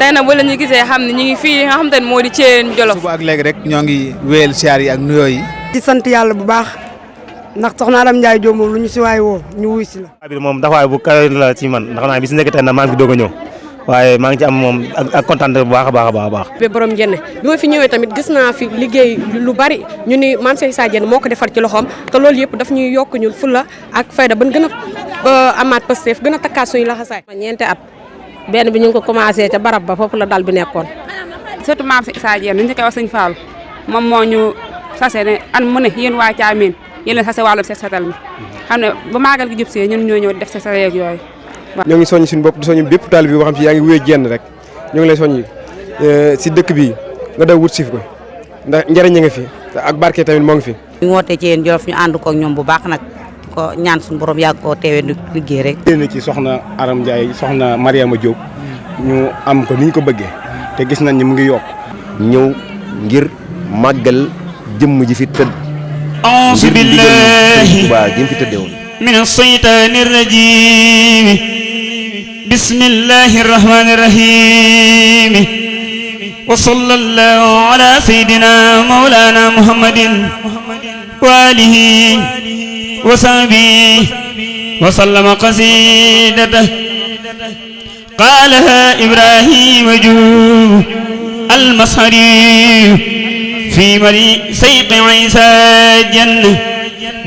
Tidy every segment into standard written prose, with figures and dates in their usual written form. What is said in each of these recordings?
tey nag ba la ñu gisee xam ne ñu ngi fii nga xam te ne moo di Thièyène Jolof. suba ak léegi rek ñoo ngi wéyal siyaar yi ak nuyoo yi. di sant yàlla bu baax ndax soxna Aram Ndiaye Diop moom lu ñu si waay woo ñu wuy si la. bi moom taxawaay bu kawe la ci man ndax naa bi si nekk tey nag maa ngi fi doog a ñëw waaye maa ngi ci am moom ak kontaan bu baax a baax a baax. borom Njenne bi ma fi ñëwee tamit gis naa fi liggéey lu bari ñu ni Mame Cheikh Issa Diène moo ko defar ci loxoom te loolu yëpp daf ñuy yokk ñun fulla ak fayda ban gën a amaat Pastef gën a takkaat suñu laxasaay. ñeenti at benn bi ñu ngi ko commencé ca barab ba foofu la dal bi nekkoon. surtout Mame Cheikh Issa Diène ñu koy wax sëñ Fallou moom moo ñu sase ne an mu ne yéen waa Thiamène yéen leen sase wàllum set setal mi xam ne ba maagal gi jub see ñun ñoo ñëw def set setal yeeg yooyu. ñoo ngi soññ suñu bopp di soññ bépp taalibe bi boo xam si yaa ngi wéy jenn rek ñoo ngi lay soññ si dëkk bi nga daw wut sif ko ndax njëriñ nga fi ak barke tamit moo ngi fi. ñu woote Thièyène Jolof ñu ànd ko ak ñoom bu baax nag ko ñaan suñu borom yàgg koo teewee liggéey rek. yéen ci soxna Aram Ndiaye soxna Mariama Diop ñu am ko ni ñu ko bëggee te gis nañ ni mu ngi yokk. ñëw ngir màggal jëmm ji fi tëdd. auzu billahi ji fi tëddee woon. min as-saytaani rajiim bismillahi rahmaani rahiim wa sallallahu ala sayyidina mawlana muhammadin wa alihi wa sahbihi wa sallama qasidatahu qaalaha Ibrahima Diouf al-Mashari fi mari sayqi Isa Diène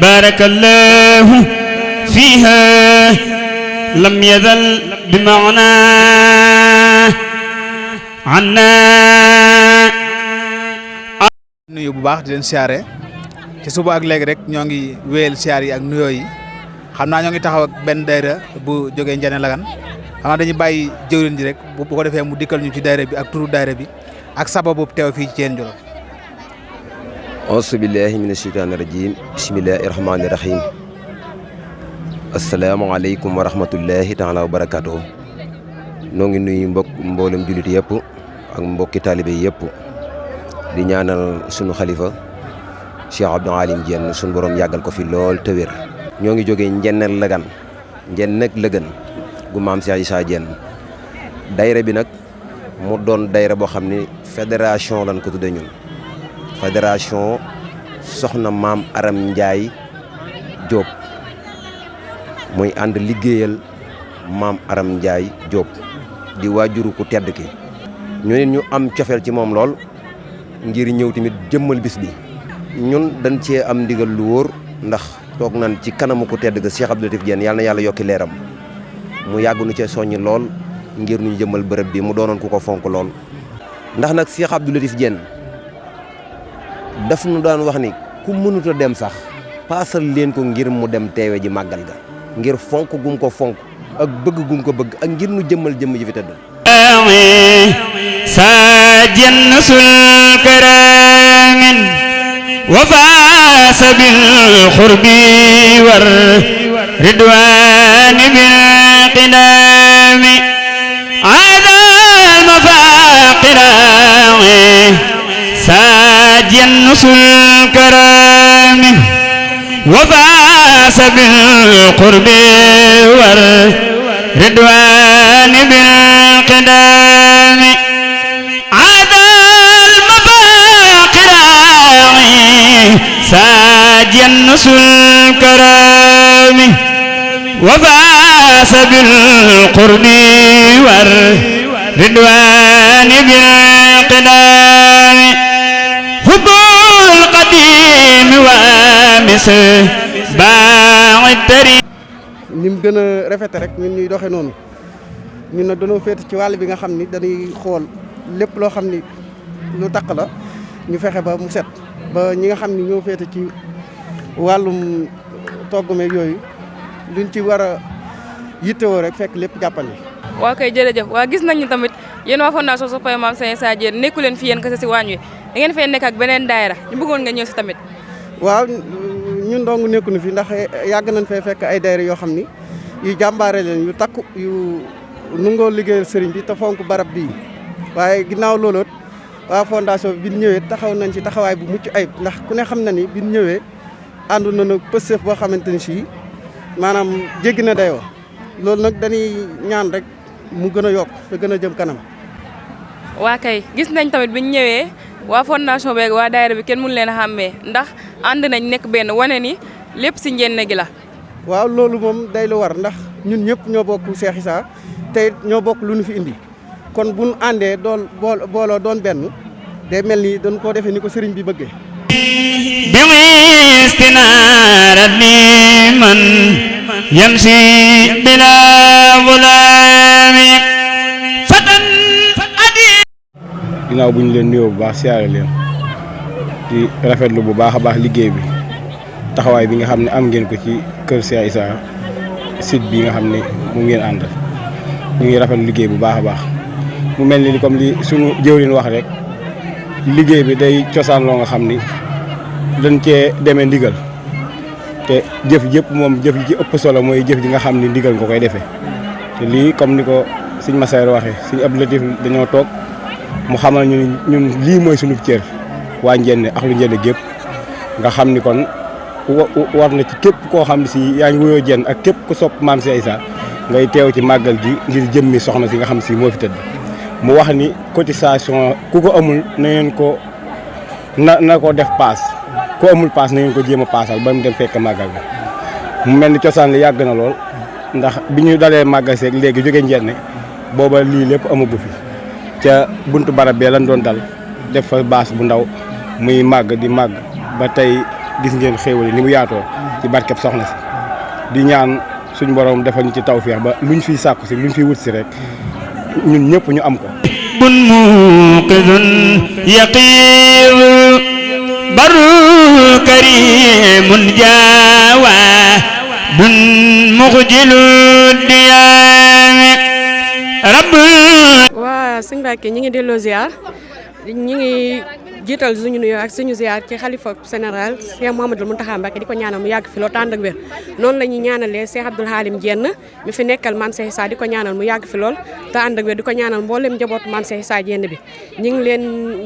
barakallahu fiha lam yazal bi maana anna. nuyu bu baax di leen siyaare ci suba ak léegi rek ñoo ngi wéyal siyaar yi ak nuyoo yi xam naa ñoo ngi taxaw ak benn dayra bu jógee Njene Lagan xam naa dañuy bàyyi jëwriñ ji rek bu ko defee mu dikkal ñu ci dayra bi ak turu dayra bi ak sababu teew fii ci Thièyène Jolof. auzu billahi mina shaytaani rajim bismillahi rahmaani rahim asalaamaaleykum wa rahmatullahi taala wa barakatuhu noo ngi nuyu mboolem jullit yëpp ak mbokki taalibe yëpp di ñaanal sunu xalifa Cheikh Abdou Alim Diène sunu borom yàggal ko fi lool te wér. ñoo ngi jógee Njenne Lagan Njenne Lagan gu Mame Cheikh Issa Diène dayra bi nag mu doon dayra boo xam ni fédération lañ ko tuddee ñun fédération soxna Maam Aram Ndiaye Diop muy ànd liggéeyal Maam Aram Ndiaye Diop di waajuru ku tedd ki ñu ne ñu am cofeel ci moom lool ngir ñëw tamit jëmmal bis bi ñun dañ cee am ndigal lu wóor ndax toog nañ ci kanamu ku tedd ga Cheikh Abdou Latif Diène yàlla na yàlla yokki leeram mu yàgg nu cee soññ lool ngir ñu jëmmal bërëb bi mu doonoon ku ko fonk lool ndax nag Cheikh Abdou Latif Diène daf nu daan wax ni ku mënut a dem sax paasal leen ko ngir mu dem teewe ji màggal ga ngir fonk gum ko fonk ak bëgg gum ko bëgg ak ngir nu jëmmal jëmm ji fi tëdd ساجن سل كرام وفاس بالقرب والرضوان بالقدام عدا المفاقر ساجن سل كرام وفاس بالقرب والرضوان بالقدام عدا المفاقر ساجن سل كرام وفاس بالقرب والرضوان بالقدام حب القديم ومصباح الطريق ni mu gën a rafete rek ñun ñuy doxee noonu ñun nag dañoo féete ci wàll bi nga xam ni dañuy xool lépp loo xam ni lu taq la ñu fexe ba mu set ba ñi nga xam ni ñoo féete ci wàllum togg meeg yooyu luñ ci war a yittewoo rek fekk lépp jàppandi. waa kay jërëjëf waa gis nañu tamit yéen waa fondation Soppay Mame Cheikh Issa Diène nekku leen fi yéen kese si waañ wi da ngeen fay nekk ak beneen daayira ñu bëggoon nga ñëw si tamit. waaw ñun dong nekkuñu fi ndax yàgg nañ fay fekk ay daayira yoo xam ni yu jàmbaare leen yu takku yu nungoo liggéeyal sëriñ bi te fonk barab bii waaye ginnaaw looloot waa fondation bi ñu ñëwee taxaw nañ ci taxawaay bu mucc ayib ndax ku ne xam na ni bi ñu ñëwee àndu nañu pëstëf boo xamante ni sii maanaam jéggi na dayoo loolu nag dañuy ñaan rek mu gën a yokk te gën a jëm kanam waa kay gis nañ tamit biñ ñëwee waa fondation beeg waa daayira bi kenn mënu leen a xàmmee ndax ànd nañ nekk benn wane ni lépp si njenne gi la. waaw loolu moom day lu war ndax ñun ñëpp ñoo bokk Cheikh Issa te ñoo bokk lu ñu fi indi kon bu ñu àndee doon booloo doon benn day mel ni dañ koo defee ni ko sëriñ bi bëggee. man yamsi bila wulaami fatan adi. ginnaaw bu ñu leen nuyoo bu baax siyaare leen di rafetlu bu baax a baax liggéey bi taxawaay bi nga xam ne am ngeen ko ci kër Cheikh Issa site bi nga xam ne mu ngeen àndal ñu ngi rafetlu liggéey bu baax a baax mu mel ni comme li sunu jëwriñ wax rek liggéey bi day cosaan loo nga xam ni dañ cee demee ndigal te jëf jëpp moom jëf ji ci ëpp solo mooy jëf ji nga xam ni ndigal nga koy defee te lii comme ni ko sëñ Massaer waxee sëñ Abdou Latif dañoo toog mu xamal ñu ñun lii mooy sunu cër waa Njenne ak lu Njenne gépp nga xam ni kon war na ci képp koo xam ne si yaa ngi wuyoo jenn ak képp ku sopp maam Cheikh Issa ngay teew ci màggal gi ngir jëmmi soxna si nga xam si moo fi tëdd mu wax ni cotisation ku ko amul na ngeen ko na ko def paas ku amul paas na ngeen ko jéem a paasal ba mu dem fekk màggal gi mu mel ni cosaan li yàgg na lool ndax bi ñu dalee màggal seeg léegi jóge Njenne booba lii lépp amagu fi ca buntu barab bee lan doon dal def fa baas bu ndaw muy màgg di màgg ba tey gis ngeen xéewal ni mu yaatoo ci barkeb soxna si di ñaan suñ borom defal ñu ci tawfeex ba luñ fiy sàkku si luñ fiy wut si rek ñun ñëpp ñu am ko. bun muqidun yaqir baru karimun jaawa bun muxjilu diyaami rabbul. waa sëñ Mbacke ñi ngi delloo ziar ñi ngi jiital suñu nuyoo ak suñu ziar ci xalifa général Cheikh Mouhamadoul Mountakha Mbacké di ko ñaanal mu yàgg fi loolu tànd ak wér noonu la ñuy ñaanalee Cheikh Abdoul Halim Diène mi fi nekkal Mame Cheikh Issa di ko ñaanal mu yàgg fi lool te ànd ak wér di ko ñaanal mboolem njabootu Mame Cheikh Issa Diène bi ñu ngi leen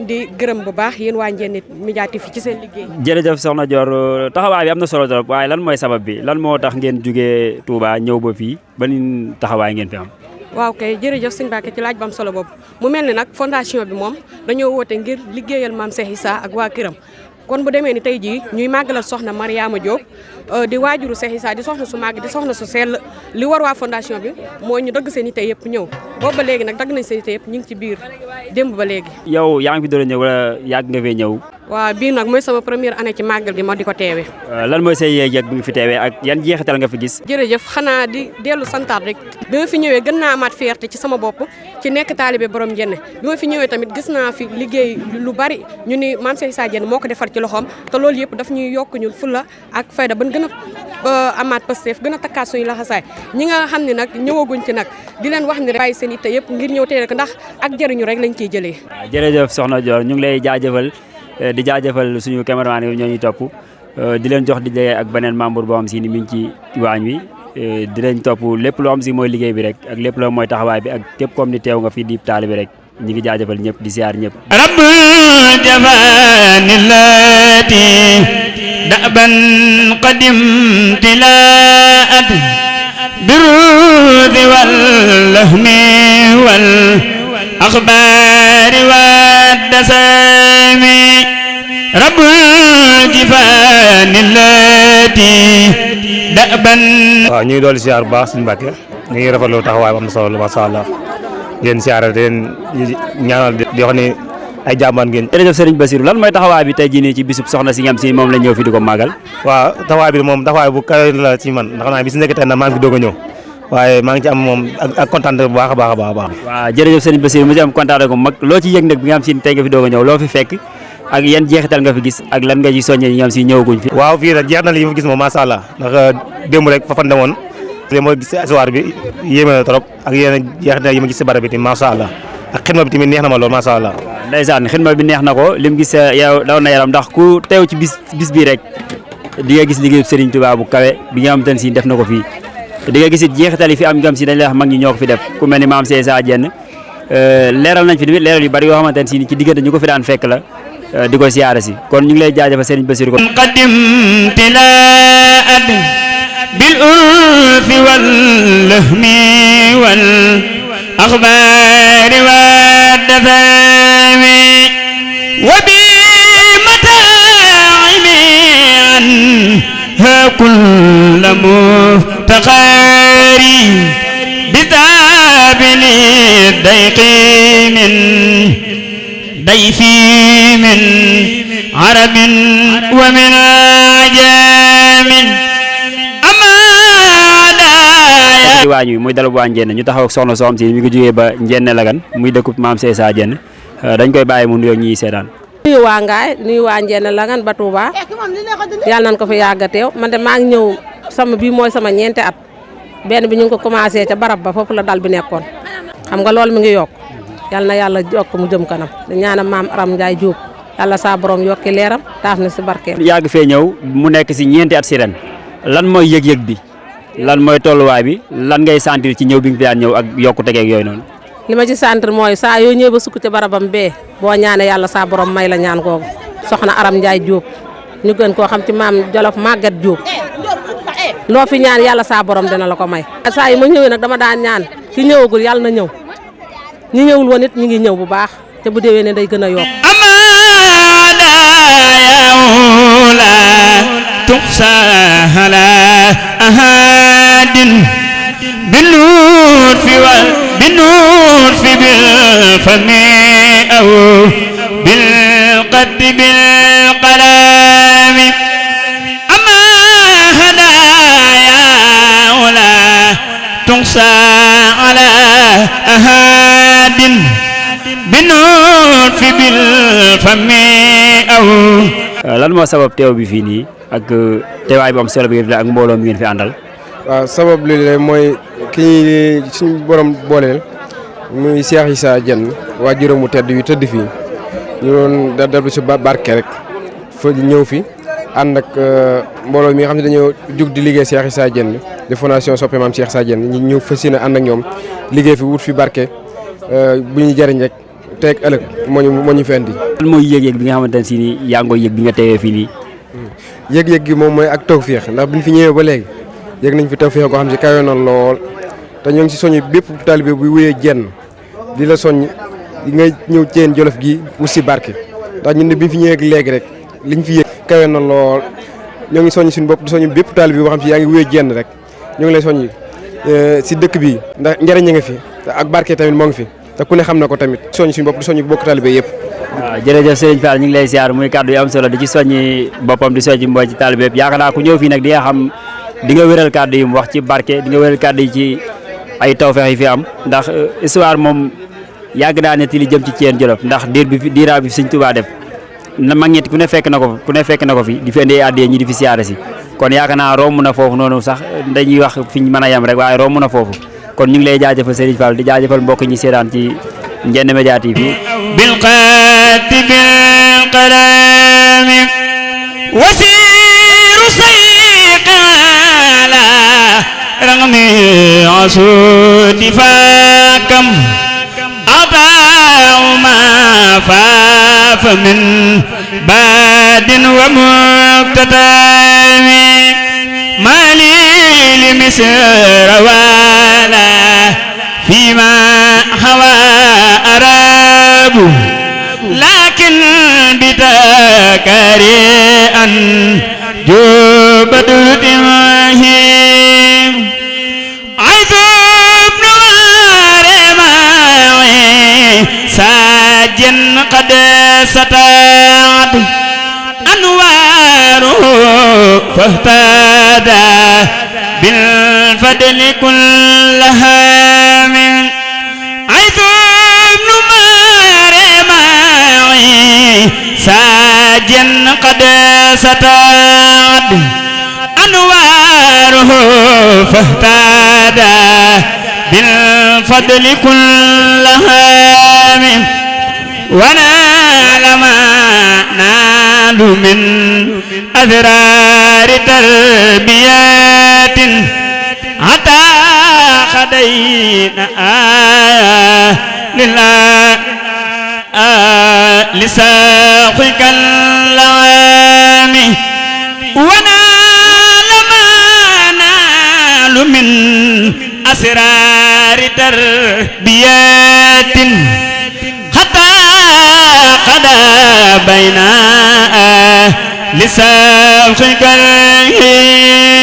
di gërëm bu baax yéen waa Ndiéné Média TV ci seen liggéey. jërëjëf soxna Dior taxawaay bi am na solo trop waaye lan mooy sabab bi lan moo tax ngeen jugee Touba ñëw ba fii ban taxawaay ngeen fi am. waaw kay jërëjëf sëñ Mbacke ci laaj bu am solo boobu mu mel ni nag fondation bi moom dañoo woote ngir liggéeyal Mame Cheikh Issa ak waa këram kon bu demee ni tey jii ñuy màggalal soxna Mariama Diop di waajuru Cheikh Issa di soxna su màgg di soxna su sell li war waa fondation bi mooy ñu dagg seen i tey yëpp ñëw boobu ba léegi nag dagg nañ seen i tey yëpp ñu ngi ci biir démb ba léegi. yow yaa ngi fi doon ñëw wala yàgg nga fee ñëw. waaw bii nag mooy sama première année ci màggal gi ma di ko teewee. lan mooy say yéeg-yéeg bi nga fi teewee ak yan jeexital nga fi gis. jërëjëf xanaa di dellu santaat rek bi ma fi ñëwee gën naa amaat fierté ci sama bopp ci nekk taalibe borom Ndiéné bi ma fi ñëwee tamit gis naa fi liggéey lu bari ñu ni Mame Cheikh Issa Diène moo ko defar ci loxoom te loolu yëpp daf ñuy yokk ñun fulla ak fayda ban gën a amaat Pastef gën a takkaat suñu laxasaay ñi nga xam ne nag ñëwaguñ ci nag di leen wax ni rek bàyyi seen itte yëpp ngir ñëw tey rek ndax ak jëriñu rek lañ ciy jëlee. jërëjëf soxna Dior ñu ngi lay jaajëfal di jaajëfal suñu caméraman yi ñoo ñuy topp di leen jox di jege ak beneen membre boo xam si ni mi ngi ci waañ wi di leen topp lépp loo xam si mooy liggéey bi rek ak lépp loo mooy taxawaay bi ak képp comme ni teew nga fi di taalibe rek ñi ngi jaajëfal ñëpp di siyaar ñëpp. rabbul jafanillati daban qadim tilaat birudi wal lahmi wal akhbari wad dasami rabbul jafanillati daban. waaw ñu ngi doon siyaar bu baax suñu Mbàkke ñu ngi rafetlu taxawaay am na solo masha Allah leen siyaare leen ñaanal di wax ni ay jàmbaar ngeen. jërëjëf Serigne Bassirou lan mooy taxawaay bi tey jii nii ci bisub soxna si nga xam si moom la ñëw fi di ko màggal. waaw taxawaay bi moom taxawaay bu kawe la ci man ndax naa bis nekk tey na maa ngi fi doog a ñëw waaye maa ngi ci am moom ak kontaan bu baax a baax a baax. waaw jërëjëf Serigne Bassirou mu ci am kontaan ko mag loo ci yëg nag bi nga xam si tey nga fi doog a ñëw loo fi fekk ak yan jeexital nga fi gis ak lan nga ci soññee ñi nga xam si ñëwaguñ fi. waaw fii nag jeex na li ma gis moom macha Allah ndax démb rek fa fan demoon li ma gis soir bi yéeme na trop ak yéen jeexital yi ma gis si barab bi tamit macha Allah ak xidma bi tamit neex na ma lool macha Allah. ndeysaan xidma bi neex na ko lim gis yow daw na yaram ndax ku teew ci bis bii rek di nga gis liggéeyu Serigne Touba bu kawe bi nga xam te ne si def na ko fii di nga gis it jeexital yi fi am ngam si dañ lay wax mag ñi ñoo ko fi def ku mel ni Mame Cheikh Issa Diène leeral nañ fi tamit leeral yu bari yoo xamante ne si ci diggante ñu ko fi daan fekk la di ko siyaare si kon ñu ngi lay jaajëfal Serigne Bassirou ko qadim tilaat bil urfi wal lahmi wal akhbari wad كل مفتقري بذابل الضيق من ضيفي من عرب ومن عجام ci waañ wi muy dalub waa Njenne ñu taxaw ak soxna soo xam si mi ngi jógee ba Njenne Lagan muy dëkkub maam Cheikh Issa Diène dañ koy bàyyi mu nuyoo ñi seetaan. nuyu waa Ngaay nuyu waa Njenne Lagan ba Touba yàlla nañ ko fi yàgg a teew man de maa ngi ñëw sama bii mooy sama ñeenti at benn bi ñu ngi ko commencé ca barab ba foofu la dal bi nekkoon xam nga loolu mi ngi yokk yàlla na yàlla yokk mu jëm kanam di ñaanal maam Aram Ndiaye Diop yàlla saa borom yokki leeram taaf na si barkeem. yàgg fee ñëw mu nekk si ñeenti at si ren lan mooy yëg-yëg bi lan mooy tolluwaay bi lan ngay sentir ci ñëw bi nga fi daan ñëw ak yokku tegeeg yooyu noonu. li ma ci sentir mooy saa yoo ñëwee ba sukk ca barabam bee boo ñaanee yàlla saa borom may la ñaan googu soxna Aram Ndiaye Diop ñu gën koo xam ci maam Jolof Maguette Diop loo fi ñaan yàlla saa borom dina la ko may. saa yi ma ñëwee nag dama daan ñaan ki ñëwagul yàlla na ñëw ñi ñëwul woon it ñu ngi ñëw bu baax te bu déwee ne day gën a yokk. تقسى على أحد بالنور في بالفم أو بالقد بالقلم أما هدايا ولا تقسى على أحد بالنور في بالفم أو lan moo sabab teew bi fii nii ak teewaay bu am solo bi ngeen fi ak mbooloo mi ngeen fi àndal. waaw sabab li la mooy ki suñu borom booleel muy Cheikh Issa Diène waa juróomu tedd yu tëdd fii ñu doon dal si barke rek fa ñëw fi ànd ak mbooloo mi nga xam ne dañoo jug di liggéey Cheikh Issa Diène de fondation soppe maam Cheikh Issa Diène ñu ñëw fas yéene ànd ak ñoom liggéey fi wut fi barke bu ñu jëriñ rek teeg ëllëg moo ñu fi indi. lan mooy yëg-yëg bi nga xamante ne si nii yaa ngi koy yëg bi nga teewee fii nii. yëg-yëg gi moom mooy ak tawféex ndax bi ñu fi ñëwee ba léegi yëg nañ fi tawféex koo xam si kawe na lool te ñoo ngi si soññ bépp taalibe bu wéyee jenn di la soññ di nga ñëw Thiène Jolof gi wut si barke ndax ñun ne bi ñu fi ñëwee ak léegi rek liñ fi yëg kawe na lool ñoo ngi soññ suñu bopp di soññ bépp taalibe boo xam si yaa ngi wéyee jenn rek ñoo ngi lay soññ si dëkk bi ndax njëriñ nga fi ak barke tamit moo ngi fi te ku ne xam na ko tamit soññ suñu bopp di soññ bokk taalibe yëpp. waaw jërëjëf Serigne Fall ñu ngi lay siyaar muy kàddu yu am solo di ci soññi boppam di soññi mbooy ci taalibe yëpp yaakaar naa ku ñëw fii nag di nga xam di nga wéral kàddu yi mu wax ci barke di nga wéral kàddu yi ci ay tawfeex yi fi am ndax histoire moom yàgg naa ne li jëm ci Thiène Jolof ndax diiraa bi Sëñ Tuubaa def na mag ñett ku ne fekk na ko fi di fi indi àddee ñi di fi siyaare si kon yaakaar naa romb na foofu noonu sax dañuy wax fi ñu mën a yem rek waaye romb na foofu kon ñu ngi lay jaajëfal Serigne Fall di jaajëfal mbokk ñi seetaan ci Ndiéné Média TV بالقات بالقلم وسير سيق على رغم عسود فاكم أطاع ما فاف من باد ومقتتام ما لي لمصر ولا فيما هوى أراب لكن بتكريئا جوبة دمهم عيث ابن معي ساجن قد ستعد أنواره فاهتدى بالفضل كلها من عيث ابن معي ساجن قد ستعد أنواره فاهتدى بالفضل كلها من ونال ما نال من أذرار تربيات حتى خدينا لله لساقك اللوام ونال ما نال من أسرار تربيات حتى قضى بين لساقك اللوام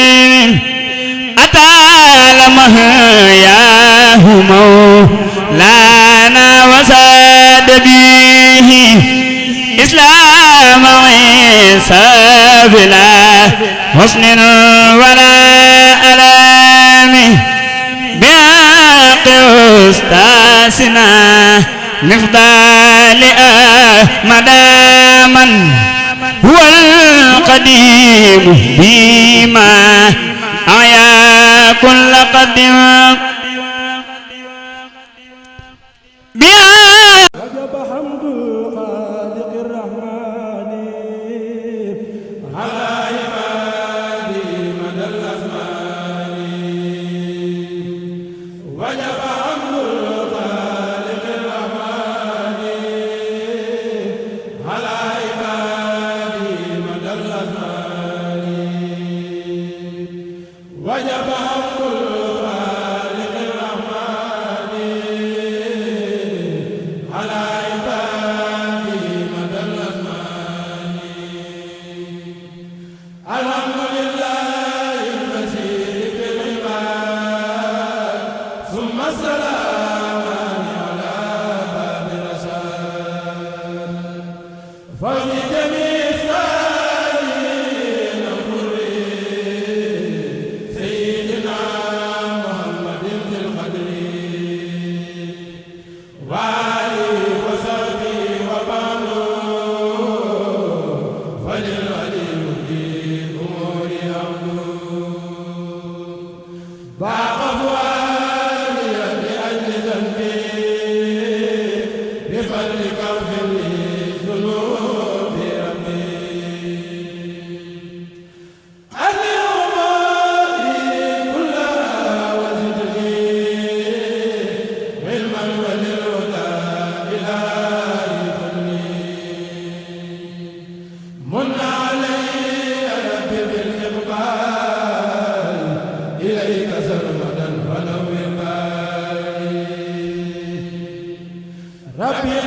محياه مولانا وساد به إسلام عيسى بلا حسن ولا ألام بحق أستاذنا مفضال أحمد من هو القديم بما أعيا كل قديم وجب حمد الخالق الرحمن على عباده مدى الأزمان وجب حمد الخالق الرحمن على عباده مدى الأزمان وجب حمد الخالق الرحمن على عباده مدى الأزمان الحمد لله المسير بالعباد ثم السلام على باب الرسال فوز جميع السالمين الغرين سيدنا محمد ذي القدر وآله وصحبه وبعده فللعليم في أمور عبده ضاق فؤادي لأجل ذنبي بفضلك اغفر لي ذنوبي ربي أهلي أموري كلها وزدني علما وللهدى إلهي خذني من علي ربي بالإقبال إليك سرمدا ونور بالي ربي